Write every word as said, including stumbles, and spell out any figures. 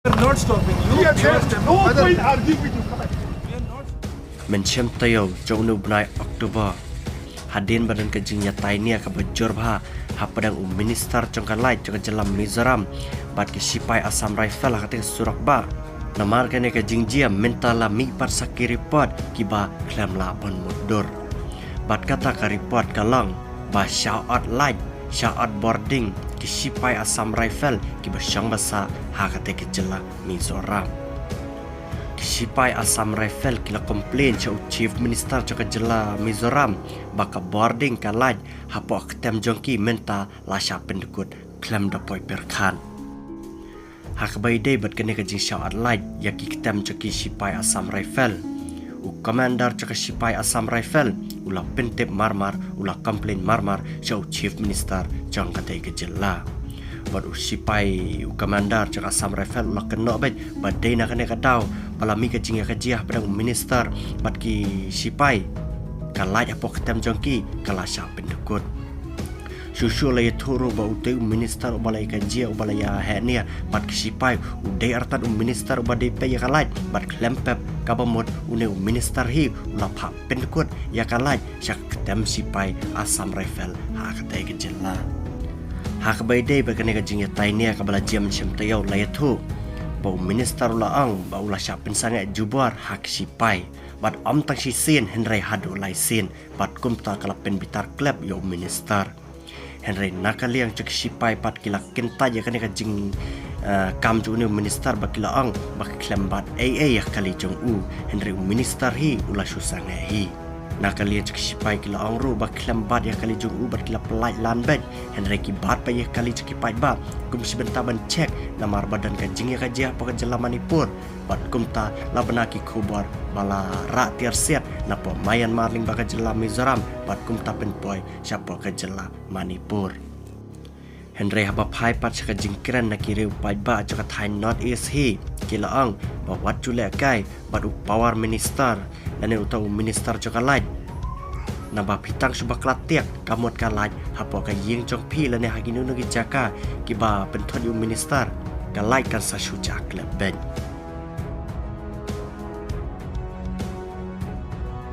We're not stopping you. Yes, yes, no point arguing with you. Mynshem taïew jong u bnai October, hadien ba don ka jingïatai nia kaba jur bha hapdeng u minister jong ka lait jong ka jylla Mizoram bad ki sipai Assam Rifle ha kata ka surok bah. Namar kane ka jingjia mynta la mih pat sa ki report kiba khlem lah ban mutdur. Bad kata ka report ka long ba sha ot lait, sha ot bording ki sipai Assam Rifle kiba shong basa ha kata ka jylla Mizoram. Ki sipai Assam Rifle ki la complain sha u Chief Minister jong ka jylla Mizoram ba ka bording ka lait hapoh ka ktem jong ki mynta la shah pyndkut khlem da poi pyrkhat. Ha kaba ïadei bad kane ka jingshah ot lait ïa ki ktem jong ki sipai Assam Rifle, u commander jong ka sipai Assam Rifle u la pyntip marmar, u la complain marmar sha u Chief Minister jong katei ka jylla. Bad u sipai, u commander jong ka Assam Rifle u la kynnoh beit ba dei na kane ka daw ba la mih ka jingïakajia hapdeng u minister bad ki sipai, ka lait hapoh ka ktem jong ki ka la shah pyndkut. Shuh shuh la ïathuh ruh ba utei u minister uba la ïakajia, uba la ïaheh nia bad ki sipai, u dei artat u minister uba dei pep ïa ka lait bad khlem pep kaba mut une u minister hi u la phah pyndkut ïa ka lait sha ka ktem sipai Assam Rifle ha katei ka jylla. Ha kaba ïadei bad kane ka jingïatai nia kaba la jia mynshem taïew, la ïathuh ba u minister u la ong ba u la shah pynsangeh jubor ha ki sipai bad ym tang shisien hynrei haduh lai sien, bad kumta ka la pynbitar klep ïa u minister. Hynrei na ka liang jong ki sipai pat ki la kyntait ïa kane ka jing, eh, kam jong une u minister ba ki la ong ba ki khlem bat ei ei ïa ka kali jong u, hynrei u minister hi u la shu sangeh hi. Na ka liang jong ki sipai ki la ong ruh ba ki khlem bat ïa ka kali jong u bad ki la pyllait lan beit, hynrei ki bat pat ïa ka kali jong ki paidbah kum shi bynta ban check namar ba don ka jingïakajia hapoh ka jylla Manipur. Bad kumta la bna ki khubor ba la rah tiar siat napoh Myanmar lyngba ka jylla Mizoram bad kumta pynpoi shapoh ka jylla Manipur. Hynrei haba phai pat sha ka jingkren na ki riew paidbah jong ka thaiñ North East hi, ki la ong ba wat ju lehkai bad u power minister lane uta u minister jong ka lait. Naba phi tang shu bakla tiak ka mut ka lait hapoh ka ïing jong phi lane ha kino kino ki jaka kiba pynthut ïa u minister, ka lait kan sa shu jah klep beit.